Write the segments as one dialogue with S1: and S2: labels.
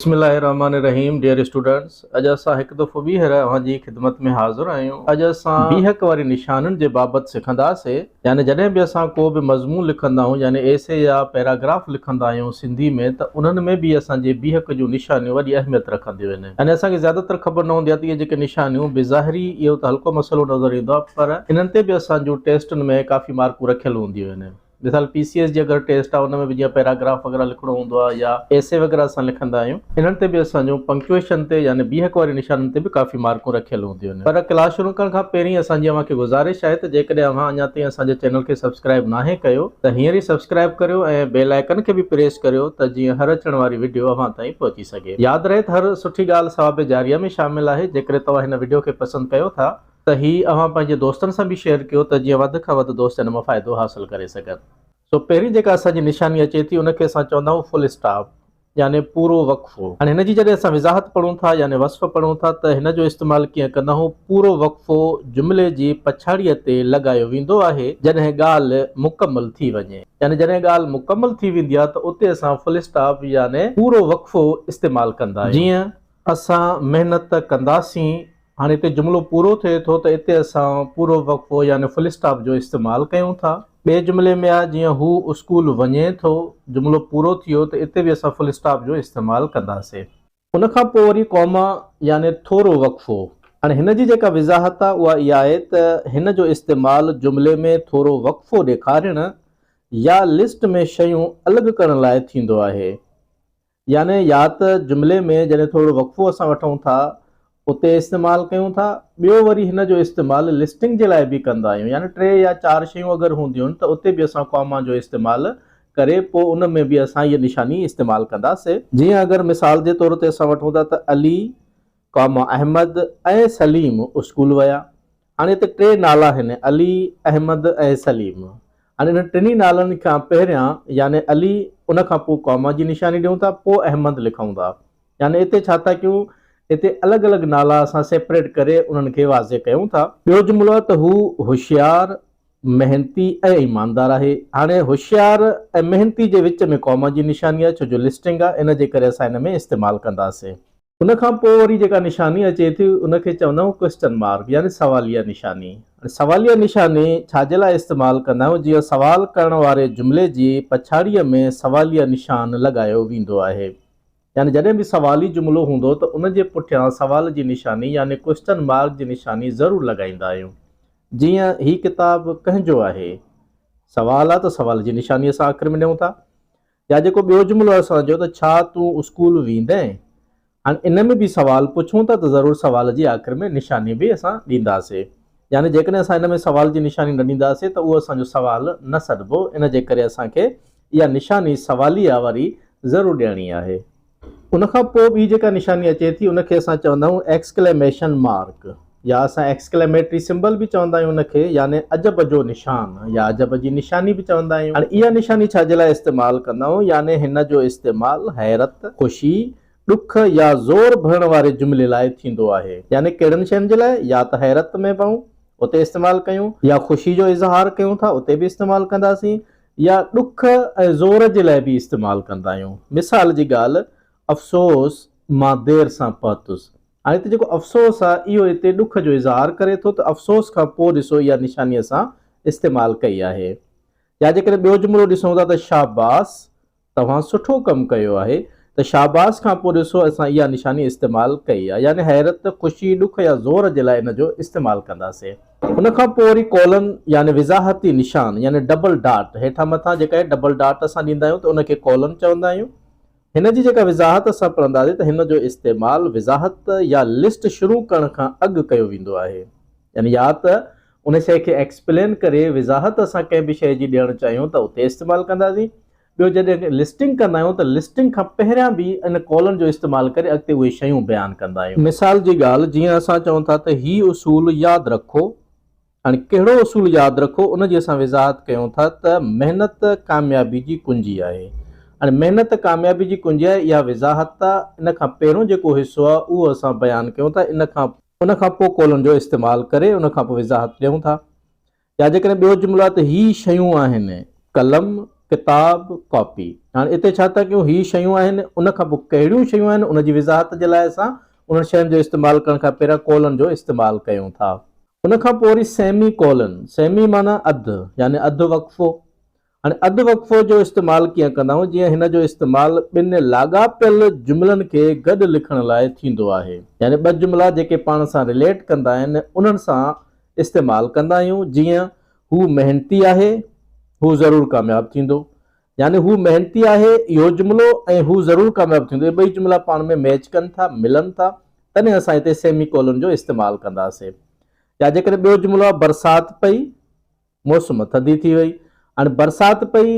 S1: بسم الله الرحمٰن الرحيم ڊيئر اسٽوڊنٽس اڄ اسان هڪ دفعو ٻيهر اوهان جي خدمت ۾ حاضر آهيون اڄ اسان بيهڪ واري نشانين جي بابت سکنداسي يعني جڏهن به اسان ڪو به مضمون لکندا آهيون يعني ايسي يا پيراگراف لکندا آهيون سنڌي ۾ ته انهن ۾ به اسان جي بيهڪ جون نشانيون وڏي اهميت رکنديون آهن يعني اسان کي زياده تر خبر نه هوندي آهي ته اهي جيڪي نشانيون بظاهري اهو ته هلڪو مسئلو نظر ايندو آهي پر انهن تي به اسان جون ٽيسٽن ۾ ڪافي مارڪون رکيل هونديون آهن. مثال پي سي ايس جي اگر ٽيسٽ آهي ان ۾ به جيئن پيراگراف وغيره لکڻو هوندو آهي يا ايسي وغيره اسان لکندا آهيون انهن تي به اسان جون پنڪچوئيشن تي يعني بيهڪ واري نشانن تي به ڪافي مارڪون رکيل هونديون آهن پر ڪلاس شروع ڪرڻ کان پهرين اسان جي اوهان کي گذارش آهي ته جيڪڏهن اوهان اڃا تائين اسان جي چينل کي سبسڪرائيب ناهي ڪيو ته هينئر ئي سبسڪرائيب ڪريو ۽ بيل آئيڪن کي به پريس ڪريو ته جيئن هر اچڻ واري وڊيو اوهان تائين پهچي سگهي. ياد رهي ته هر سٺي ڳالهه ثواب جاريه ۾ شامل آهي جيڪڏهن توهان هن وڊيو کي پسند ڪيو ٿا ته هي اوهان پنهنجي دوستن سان به شيئر ڪيو ته جيئن وڌ کان وڌ دوست ان مان فائدو حاصل ڪري سگهن. سو پهرين جيڪا اسان جي نشاني اچي ٿي ان کي اسان چوندا آهيون فل اسٽاپ يعني پورو وقفو. هاڻي هن جي جڏهن اسان وضاحت پڙهون ٿا يعني وصف پڙهون ٿا ته هن جو استعمال ڪيئن ڪندا آهيون پورو وقفو جملي جي پڇاڙيء تي لڳايو ويندو آهي جڏهن ڳالهه مڪمل ٿي وڃي يعني جڏهن ڳالهه مڪمل ٿي ويندي آهي ته اتي اسان فل اسٽاپ يعني پورو وقفو استعمال ڪندا آهيون. جيئن اسان محنت ڪنداسين هاڻي هتي جملو پورو ٿئي ٿو ته اتي اسان پورو وقفو يعني فل اسٽاپ جو استعمال ڪيون ٿا. ٻئي جملي ۾ آ جيئن هو اسڪول وڃي ٿو جملو پورو ٿيو ته اتي به اسان فل اسٽاپ جو استعمال ڪنداسين. ان کان پوء وري ڪاما يعني ٿورو وقفو. هاڻي هن جي جيڪا وضاحت آ اها اها آهي ته هن جو استعمال جملي ۾ ٿورو وقفو ڏيکارڻ يا لسٽ ۾ شيون الڳ ڪرڻ لاء ٿيندو آهي. يعني يا ته جملي ۾ جڏهن ٿورڙو وقفو اسان وٺون ٿا اتي استعمال ڪيون ٿا ٻيو وري هن جو استعمال لسٽنگ جي لاء به ڪندا آهيون يعني ٽي يا چار شيون اگر هونديون آهن ته اتي به اسان ڪاما جو استعمال ڪري پوء ان ۾ به اسان هيء نشاني استعمال ڪنداسي. جيئن اگر مثال جي طور تي اسان وٺون ٿا ته علي، ڪاما احمد ۽ سليم اسڪول ويا. هاڻي هتي ٽي نالا آهن، علي، احمد ۽ سليم. هاڻي انهن ٽنهي نالن کان پهريان يعني علي ان کان پوء ڪاما جي نشاني ڏيون ٿا پوء احمد لکون ٿا. يعني اتي ڇا ٿا ڪيون اتي الڳ الڳ نالا اسان سيپريٽ ڪري انهن کي واضح ڪيون ٿا. ٻيو جملو آهي ته هو هوشيار، محنتي ۽ ايماندار آهي. هاڻي هوشيار ۽ محنتي جي وچ ۾ ڪاما جي نشاني آهي ڇو جو لسٽنگ آهي ان جي ڪري اسان ان ۾ استعمال ڪنداسين. ان کان پوء وري جيڪا نشاني اچي ٿي ان کي چوندا آهيون ڪوئسچن مارڪ يعني سواليه نشاني. هاڻي سواليه نشاني ڇا جي لاء استعمال ڪندا آهيون جيئن سوال ڪرڻ واري جملي جي پڇاڙيء ۾ سواليه نشان لڳايو ويندو آهي. يعني جڏهن به سوالي جملو هوندو ته ان جي پٺيان سوال جي نشاني يعني ڪوئسچن مارڪ جي نشاني ضرور لڳائيندا آهيون. جيئن هي ڪتاب ڪنهن جو آهي؟ سوال آ ته سوال جي نشاني اسان آخر ۾ ڏيون ٿا. يا جيڪو ٻيو جملو آهي اسان جو ته ڇا تون اسڪول ويندين؟ هاڻي ان ۾ به سوال پڇون ٿا ته ضرور سوال جي آخر ۾ نشاني به اسان ڏينداسي. يعني جيڪڏهن اسان ان ۾ سوال جي نشاني نه ڏينداسي ته اهو اسان جو سوال نه سڏبو ان جي ڪري اسان کي اها نشاني سواليه واري ضرور ڏيڻي آهي. ان کان پوء ٻي جيڪا نشاني اچي ٿي ان کي اسان چوندا آهيون ايڪسڪليميشن مارڪ يا اسان ايڪسڪليميٽري سمبل به چوندا آهيون ان کي يعني عجب جو نشان يا عجب جي نشاني به چوندا آهيون. هاڻي اها نشاني ڇا جي لاء استعمال ڪندا آهيون يعني هن جو استعمال حيرت، خوشي، ڏک يا زور ڀرڻ واري جملي لاء ٿيندو آهي يعني ڪهڙن شين جي لاء يا ته حيرت ۾ پئون اتي استعمال ڪيون يا خوشي جو اظهار ڪيون ٿا اتي به استعمال ڪنداسين يا ڏک ۽ زور جي لاء به استعمال ڪندا آهيون. مثال جي ڳالهه، افسوس، مان دير سان پهتس. هاڻي هتي جيڪو افسوس آهي، اهو هتي ڏک جو اظهار ڪري ٿو ته افسوس کان پوء ڏسو اها نشاني اسان استعمال ڪئي آهي. يا جيڪڏهن ٻيو جملو ڏسون ٿا ته شاباس، توهان سٺو ڪم ڪيو آهي ته شاباس کان پوء ڏسو اسان اها نشاني استعمال ڪئي آهي يعني حيرت، خوشي، ڏک يا زور جي لاء ان جو استعمال ڪنداسين. ان کان پوء وري ڪولن يعني وضاحتي نشان يعني ڊبل ڊاٽ هيٺان مٿان جيڪا هي ڊبل ڊاٽ اسان ڏيندا آهيون ته ان کي ڪولن چوندا آهيون. هن جي جيڪا وضاحت اسان پڙهنداسين ته هن جو استعمال وضاحت يا لسٽ شروع ڪرڻ کان اڳ ڪيو ويندو آهي يعني يا ته ان شيء کي ايڪسپلين ڪري وضاحت اسان ڪنهن به شيء جي ڏيڻ چاهيون ته اتي استعمال ڪنداسين ٻيو جڏهن لسٽنگ ڪندا آهيون ته لسٽنگ کان پهريان به ان ڪالن جو استعمال ڪري اڳتي اهي شيون بيان ڪندا آهيون. مثال جي ڳالهه جيئن اسان چئون ٿا ته هي اصول ياد رکو هاڻي ڪهڙو اصول ياد رکو ان جي اسان وضاحت ڪيون ٿا ته محنت ڪاميابي جي ڪنجي آهي هاڻي محنت ڪاميابي جي ڪنجي آهي اها وضاحت آهي ان کان پهريون جيڪو حصو آهي اهو اسان بيان ڪيون ٿا ان کان ان کان پوء ڪالن جو استعمال ڪري ان کان پوء وضاحت ڏيون ٿا. يا جيڪڏهن ٻيو جملو آهي ته هي شيون آهن، قلم، ڪتاب، ڪاپي. هاڻي اتي ڇا ٿا ڪيون، هي شيون آهن، ان کان پوء ڪهڙيون شيون آهن، ان جي وضاحت جي لاء اسان انهن شين جو استعمال ڪرڻ کان پهريان ڪولن جو استعمال ڪيون ٿا. ان کان پوء وري سيمي ڪولن، سيمي معنيٰ اڌ، يعني اڌ وقفو. هاڻي اڌ وقفو جو استعمال ڪيئن ڪندا آهيون، جيئن هن جو استعمال ٻن لاڳاپيل جملن کي گڏ لکڻ لاء ٿيندو آهي. يعني ٻه جملا جيڪي پاڻ سان رليٽ ڪندا آهن، انهن سان استعمال ڪندا آهيون، جيئن هو محنتي آهي، هو ضرور ڪامياب ٿيندو. يعني هو محنتي آهي اهو جملو ۽ هو ضرور ڪامياب ٿيندو اهي ٻئي جملا پاڻ ۾ ميچ ڪن ٿا، ملن ٿا، تڏهن اسان هتي سيمي ڪولن جو استعمال ڪنداسين. يا جيڪڏهن ٻيو جملو آهي برسات پئي، موسم ٿڌي ٿي وئي. هاڻي برسات پئي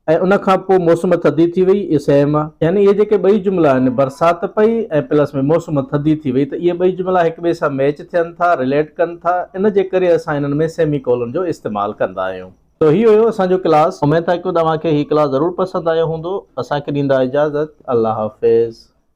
S1: ۽ ان کان پوء موسم ٿڌي ٿي وئي اهو سيم آهي. يعني اهي جيڪي ٻئي جملا آهن برسات پئي ۽ پلس ۾ موسم ٿڌي ٿي وئي ته اهي ٻئي جملا هڪ ٻئي سان ميچ ٿين ٿا، رليٽ ڪن ٿا، ان جي ڪري اسان انهن ۾ سيمي ڪولن جو استعمال ڪندا آهيون. سو هي هيو اسان جو ڪلاس. اميد ٿا ڪيون ته اوهان کي هي ڪلاس ضرور پسند آيو هوندو. اسان کي ڏيندا اجازت. الله حافظ.